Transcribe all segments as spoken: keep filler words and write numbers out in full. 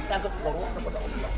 Takut Allah kepada Allah.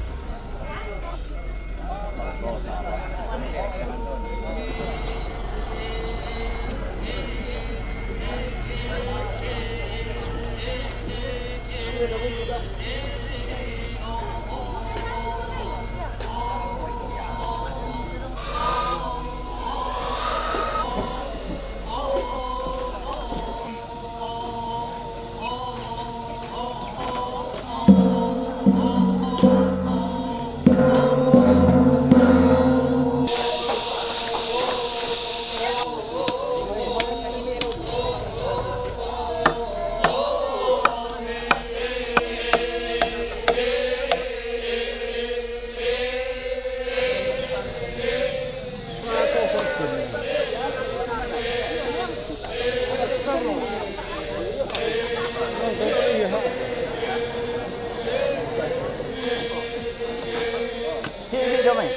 Sini, sini, Domai.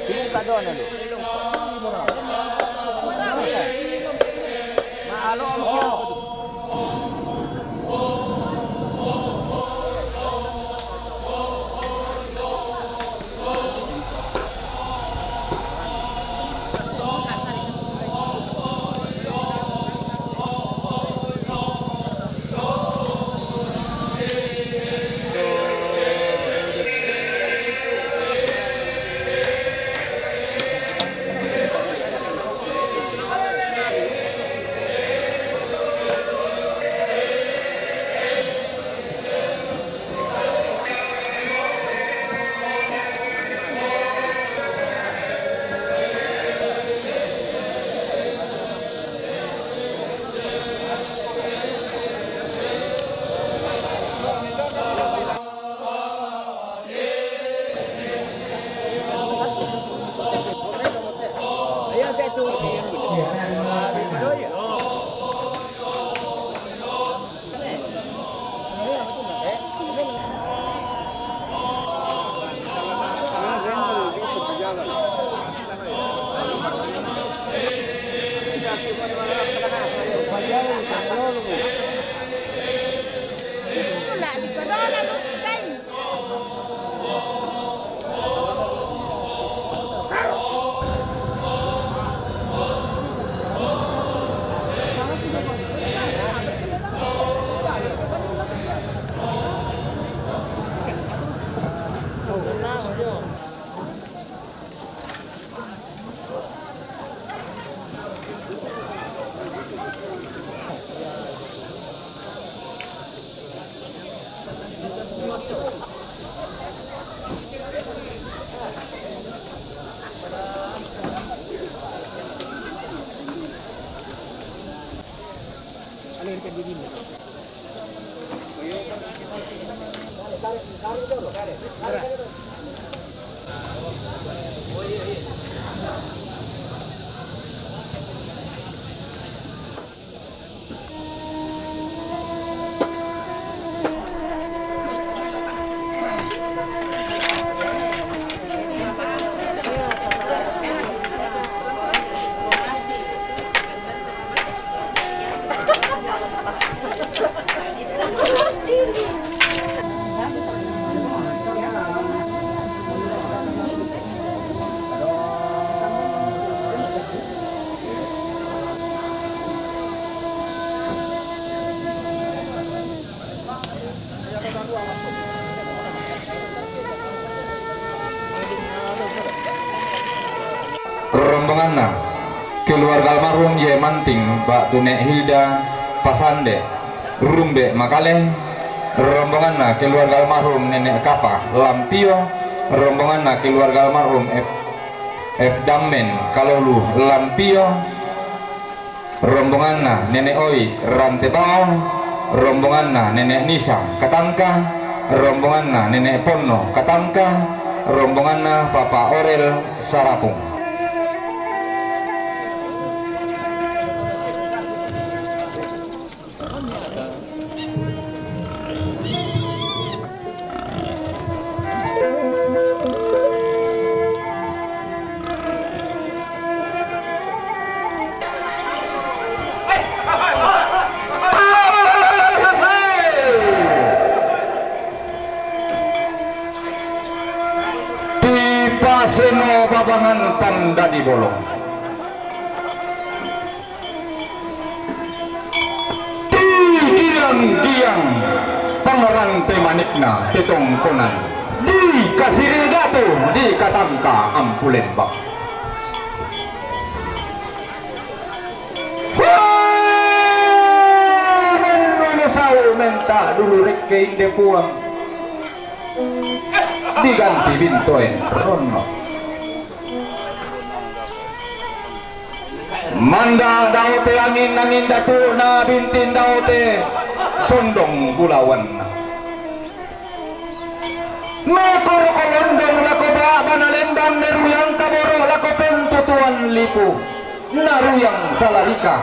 Sini, Kak Don, dulu. Mak, alo, alo. Rombonganna keluarga almarhum Yai Manting, Mbak Tunek Hilda Pasande, Rumbe Makale. Rombonganna keluarga almarhum Nenek Kapa Lampio. Rombonganna keluarga almarhum F, F Dammen Kalolu Lampio. Rombonganna Nenek Oi Rantebao, rombonganna Nenek Nisa Katangka, rombonganna Nenek Ponno Katangka, rombonganna Papa Orel Sarapung. Pangan tanda di bolong. Ti giang-giang pangarante manikna tetongkonan. Di kasirigatu, di katangka ampu lembang. Wah, men manu sau menta dulu rekke inde puang. Diganti bintoen ronno. Manda daote angin-angin datu na bintin daote sondong bulawan. Mekor kolondong lako ba bana lembang neruyang kaboro lako pentutuan lipu. Naruyang salarika.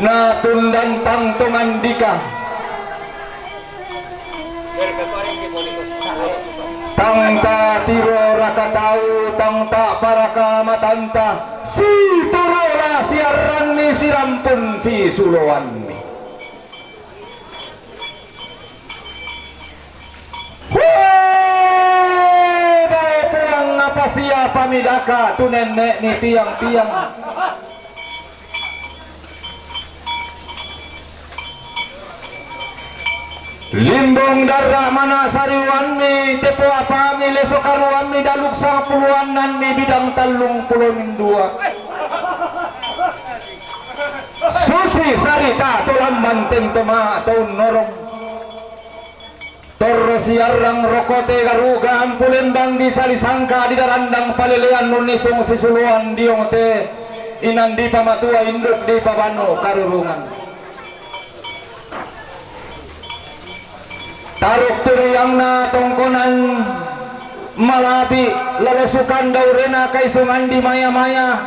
Na tundan tangtongan dika. Tang ta tiro raka tau, tang ta paraka matanta, si turola si arranni, si rampun si suloanni. Hue, bae puang apa sia pamidaka tu nenne' ni tiang-tiang. Limbong darra mana sariuanmi, tepo apami leso karuanmi daluk sangpuluannanmi bidang tallung pulo dua. Susi sarita to lamban tento ma to unnorong. Torro siarrang rokote garuga ampu lembang di salisangka di darandang palelean nunnisung sisuluan diongte inan di pamatua induk di pabanu karurungan. Taruk turiangna tongkonan malabi lalosukan daurena kaisungan di maya-maya.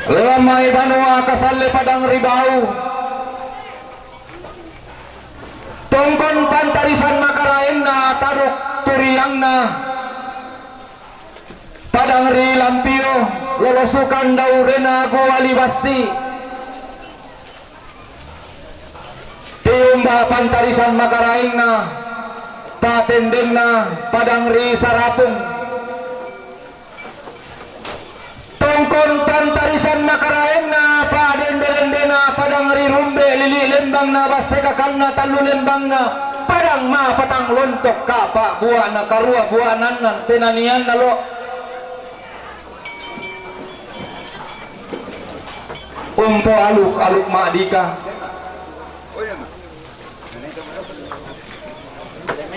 Lamai banua kasalle padang ribau. Tongkon pantarisan makaraenna taruk turiangna padang ri lampio lolosukan daurena guali bassi. Tiumba pantarisan makaraenna patendenna padang ri sarapung. Tongkon pantarisan makaraenna padende-dendena padang ri rumbe lili lembangna basse kakanna tallu lembangna padang ma patang lontok kapa buana karua buana annan penanianna lo. Umpo aluk-aluk madika.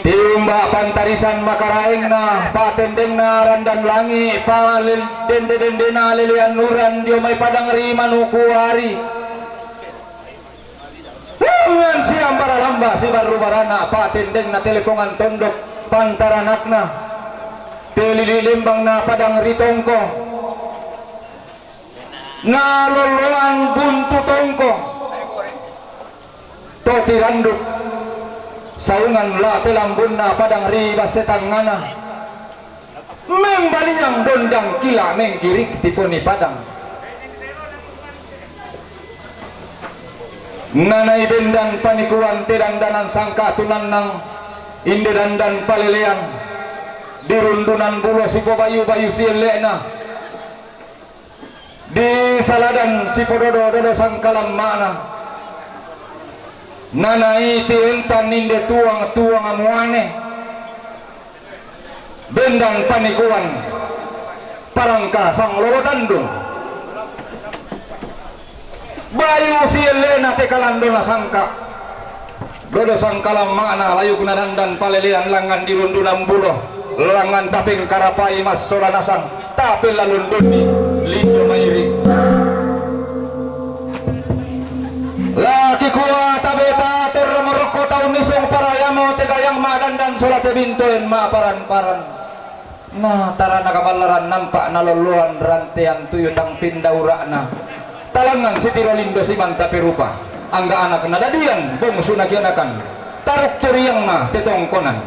Tiumba pantarisan makaraengna, patendengna randan langi, palel-, dende-dendena lelean uran dio mai padang ri manuku ari. Langan siambara lamba sibarru barana, patendengna telepongan tondok pantaranakna. Telili lembangna padang ri tongko. Na lolloan buntu tongko. Toti randuk saungan la telambunna padang ri basse tangngana. Membaliang dondang kila mengkirik tiponi padang. Nanai bendan panikuan tedandanan sangka tunannang inde dandan palelean dirundunan bulo sipobayu-bayu sielle'na. Di saladan sipododo-dodo sangkalamma'na. Nanai tientan inde tuang-tuang muane. Bendan panikuan parangka sanglolo tandung. Bayu sielle'na tekalandona sangka. Dodo sangkalamma'na layukna dandan palelean langngan dirundunan bulo, langngan tapengkarapai massola nasang, tapellalundunni lindo mairi. La kikua tabeta torro morokko tau nisung parayamo tegayang madandan sola tebintoen maparan-paran. Na tarana kaballaran nampa nalolloan rantean tuyu tang pindaura'na. Talangngan sitiro lindo simanta perupa. Angga anak nadadian, bongsu nakianakan. Taruk turiangna tetongkonan.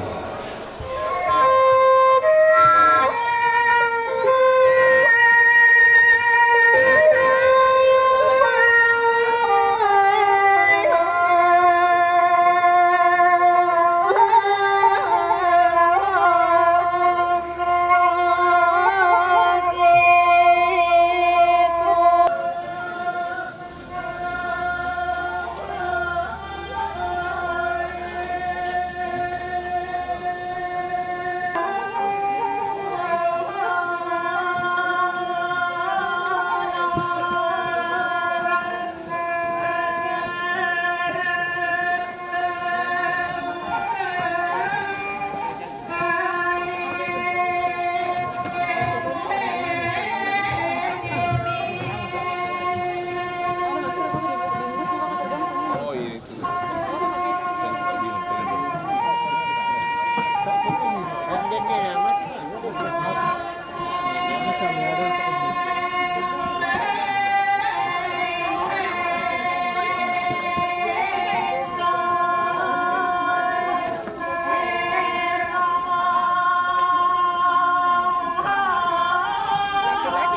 Laki-laki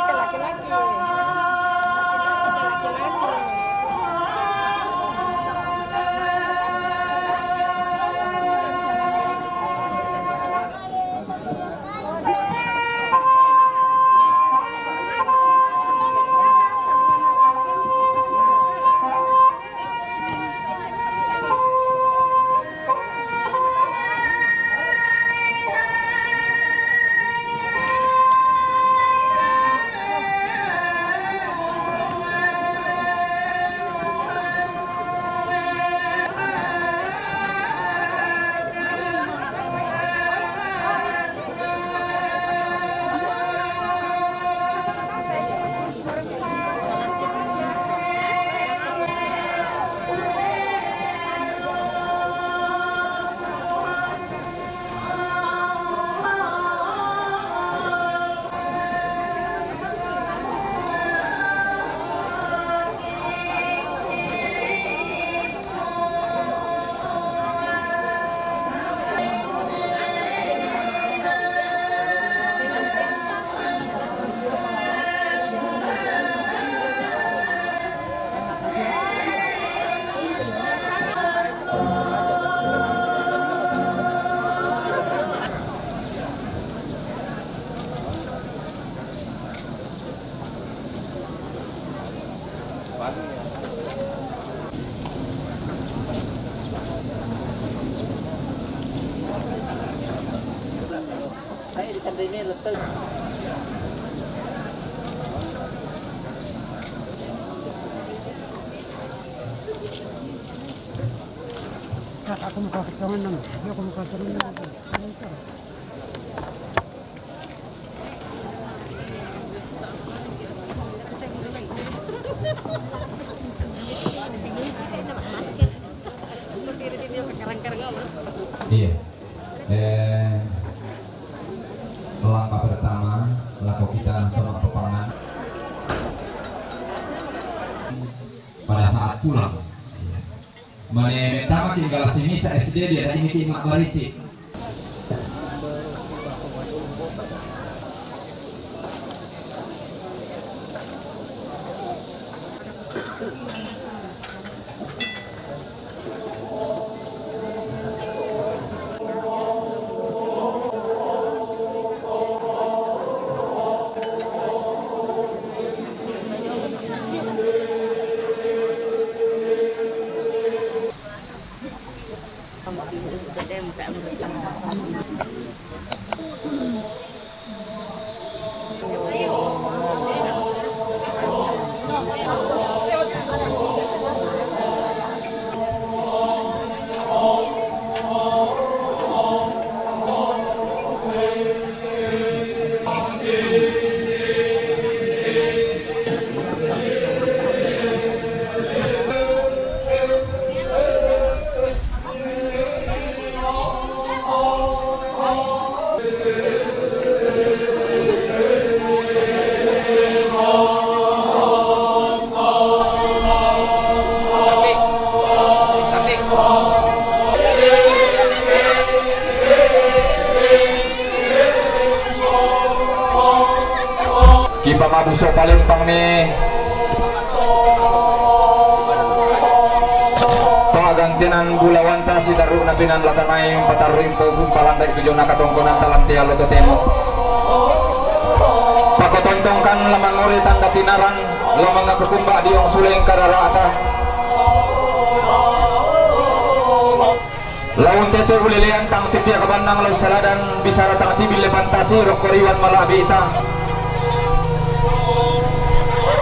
ke laki-laki. Laki-laki ke laki-laki. Kak, aku mau ke teman-teman. Aku mau ke teman-teman. Iya. Eh, langkah pertama, laku kita untuk pepangan pada saat pulang. Mane metama tinggal simisa S D dia tadi miki mak barisi. Kipamabuso palempang ni pagantinan bulawanta si daru na pinanlatanay, pataru impo palanday tujuh na katongkonan talantialo to temo. Pakotontongkan lamangori tanda tinaran, lamang na kukumba di ong suling kararaata. Laung tete ulelean tang tipiak banang lau saladan bisara tang tibil le pantasi rokoriwan malabita.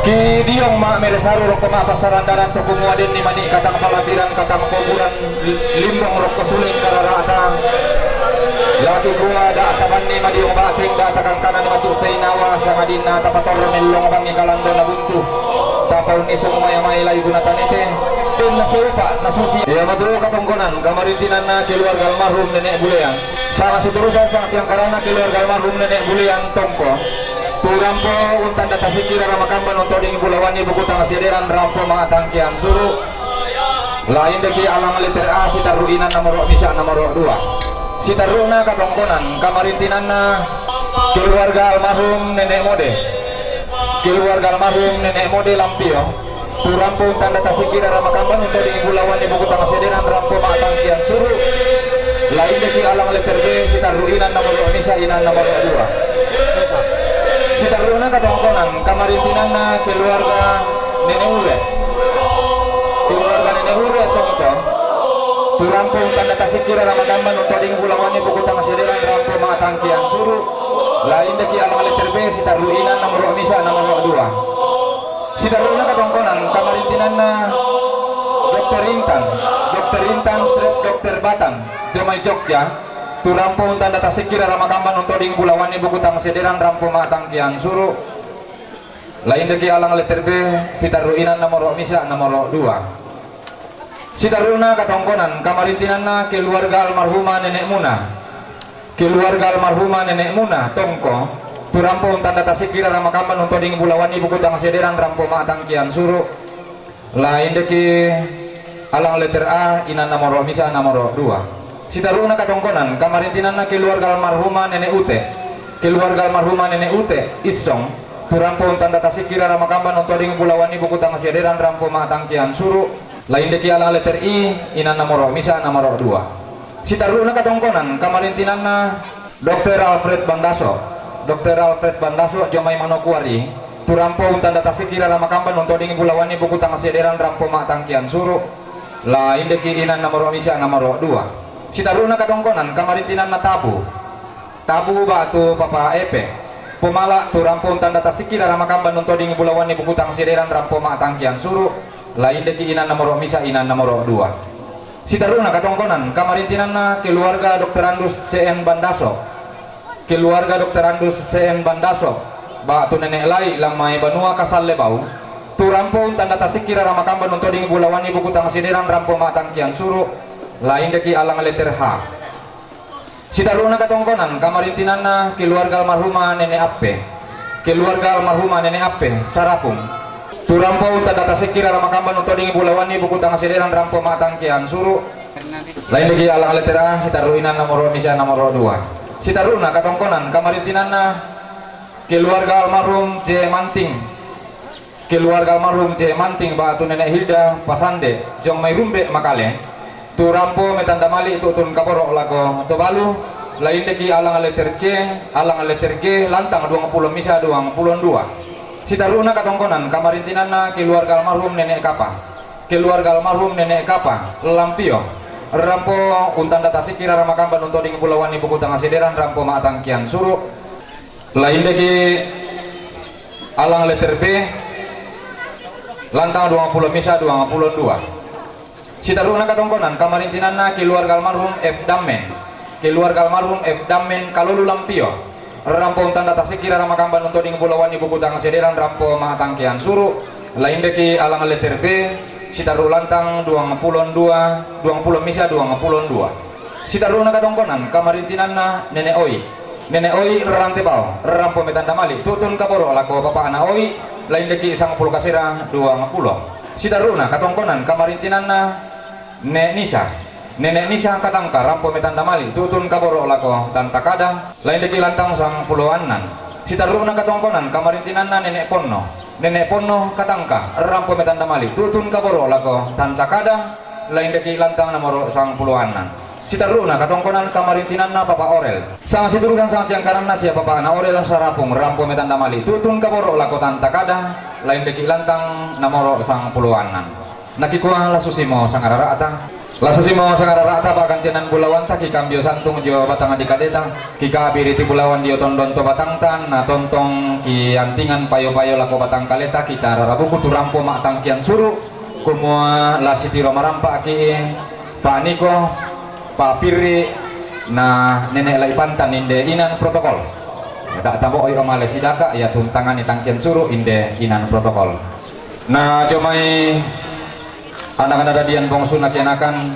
Ki diong ma meresaru roko ma pasarandaran to kumuaden ni mani katang palapiran katang poburan limbong roko suling kararata. Laki kua da taban ni madiong bateng da takangkanan matu peinawa sangadina tapator melong bangi kalando na buntu. Tapau ni sung maya mai lai guna tanete. Nasupa, nasusi. Iya matu katongkonan, kamarintinanna keluarga almarhum Nenek Buleang. Sanga siturusan sanga tiangkaranna keluarga almarhum Nenek Buleang tongko. Tu rampo untanda tasikki rara makamban untodingi bulawanni buku tangsiaderan rampo matangkian suru. Laindeki alang letter A sitarru inan nomoro misa nomoro dua. Sitarruna katongkonan, kamarintinanna keluarga almarhum Nenek Mode. Keluarga almarhum Nenek Mode Lampio. Tu rampo untanda tasikki rara makamban untodingi bulawanni buku tangsiaderan rampo matangkian suru. Laindeki alang letter B sitarru inan nomoro misa inan nomoro dua. Sitarruna katongkonan, kamarintinanna keluarga Nenek Ure. Keluarga Nenek Ure tongko. Tu rampo untanda tasikki rara makamban untodingi bulawanni buku tangsiaderan rampo matangkian suru. Laindeki alang letter B sitarru inan nomoro misa nomoro dua. Sitarruna katongkonan, kamarintinanna Dokter Intan. Dokter Intan strep Dokter Batan, jomai Jogja. Tu rampo untanda tasikki rara makamban untodingi bulawanni buku tangsiaderan rampo matangkian suru. Laindeki alang letter B sitarru inan nomoro misa nomoro dua. Sitarruna katongkonan, kamarintinanna keluarga almarhuma Nenek Muna. Keluarga almarhuma Nenek Muna tongko. Tu rampo untanda tasikki rara makamban untodingi bulawanni buku tangsiaderan rampo matangkian suru. Laindeki alang letter A inan nomoro misa nomoro dua. Sitarruna katongkonan, kamarintinanna keluarga almarhuma Nenek Ute. Keluarga almarhuma Nenek Ute Issong. Tu rampo untanda tasikki rara makamban untodingi bulawanni buku tangsiaderan rampo matangkian suru. Laindeki alang letter I inan nomoro misa nomoro dua. Sitarruna katongkonan, kamarintinanna Dokter Alfred Bandaso. Dokter Alfred Bandaso jomai Manokwari. Tu rampo untanda tasikki rara makamban untodingi bulawanni buku tangsiaderan rampo matangkian suru. Laindeki inan nomoro misa nomoro dua. Sitarruna katongkonan, kamarintinanna Tabu. Tabu ba'tu Papa Epe. Pomala tu rampo untanda tasikki rara makamban untodingi bulawanni buku tangsiaderan rampo matangkian suru. Laindeki inan nomoro misa inan nomoro dua. Sitarruna katongkonan, kamarintinanna keluarga Dokter Andus C N Bandaso. Keluarga Dokter Andus C N Bandaso ba'tu Nenek Lai Lammai Banua Kasalle Bau. Tu rampo untanda tasikki rara makamban untodingi bulawanni buku tangsiaderan rampo matangkian suru. Laindeki alang letter H. Sitarruna katongkonan, kamarintinanna keluarga almarhuma Nenek Appe. Keluarga almarhuma Nenek Appe Sarapung. Tu rampo untanda tasikki rara makamban untodingi bulawanni buku tangsiaderan rampo matangkian suru. Laindeki alang letter A sitarru inan nomoro misa nomoro dua. Sitarruna katongkonan, kamarintinanna keluarga almarhum J Manting. Keluarga almarhum J Manting ba'tu Nenek Hilda Pasande, jomai Rumbe Makale. Tu rampo metanda mali tu'tun kaboro lako Tobalu. Laindeki alang letter C, alang letter G, lantang duangpulo misa duangpulo dua. Sitarruna katongkonan, kamarintinanna keluarga almarhum Nenek Kapa. Keluarga almarhum Nenek Kapa Lampio. Rampo untanda tasikki rara makamban untodingi bulawanni buku tangsiaderan rampo matangkian suru. Laindeki alang letter B, lantang duangpulo misa duangpulo dua. Sitarruna katongkonan, kamarintinanna keluarga almarhum F Dammen. Keluarga almarhum F Dammen Kalolu Lampio. Rampo untanda tasikki rara makamban untodingi bulawanni buku tangsiaderan rampo matangkian suru. Laindeki alang letter B, sitarru lantang duangpulo dua, duangpulo misa duangpulo dua. Sitarruna katongkonan, kamarintinanna Nenek Oi. Nenek Oi Rantebao, rampo metanda mali tu'tun kaboro lako bapa'na Oi. Laindeki sangpulo kasera duangpulo. Sitarruna katongkonan, kamarintinanna Nek Nisa. Nenek Nisa Katangka, rampo metanda mali tu'tun kaboro lako Tanta Kada. Laindeki lantang sangpulo annan. Sitarruna katongkonan, kamarintinanna Nenek Ponno. Nenek Ponno Katangka, rampo metanda mali tu'tun kaboro lako Tanta Kada. Laindeki lantang nomoro sangpulo annan. Sitarruna katongkonan, kamarintinanna Papa Orel. Sanga siturusan sanga tiangkaranna sia bapa'na Orel Sarapung, rampo metanda mali tu'tun kaboro lako Tanta Kada. Laindeki lantang nomoro sangpulo annan. Nakikua lasusimo sangarara'ta. Lasusimo sangarara'ta pa'gantianan bulawanta, kikambio santung dio batang dikadeta, kikabiriti bulawan dio tondon to batangta, na tontong kiantingan payo-payo lako batangkaleta, kitarara buku tu rampo matangkian suru, kumua la sitiro marampa'ki pa'niko, pa'pirri, na Nenek Lai Pantan inde inan protokol. Da'ta bo'oi omale sidaka, iya tuntangani tangkian suru inde inan protokol. Na jomai Anak na dadian bongsu na kianakan,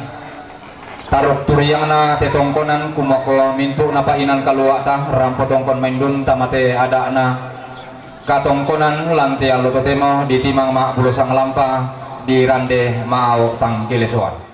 taruk turiang na te tongkonan, kumoko mintu na painan kaluata, rampo tongkon maindun tamate adakna, katongkonan lantian lo totemo, di timang ma pulo sanglampa, di rande ma au tangkilesoan.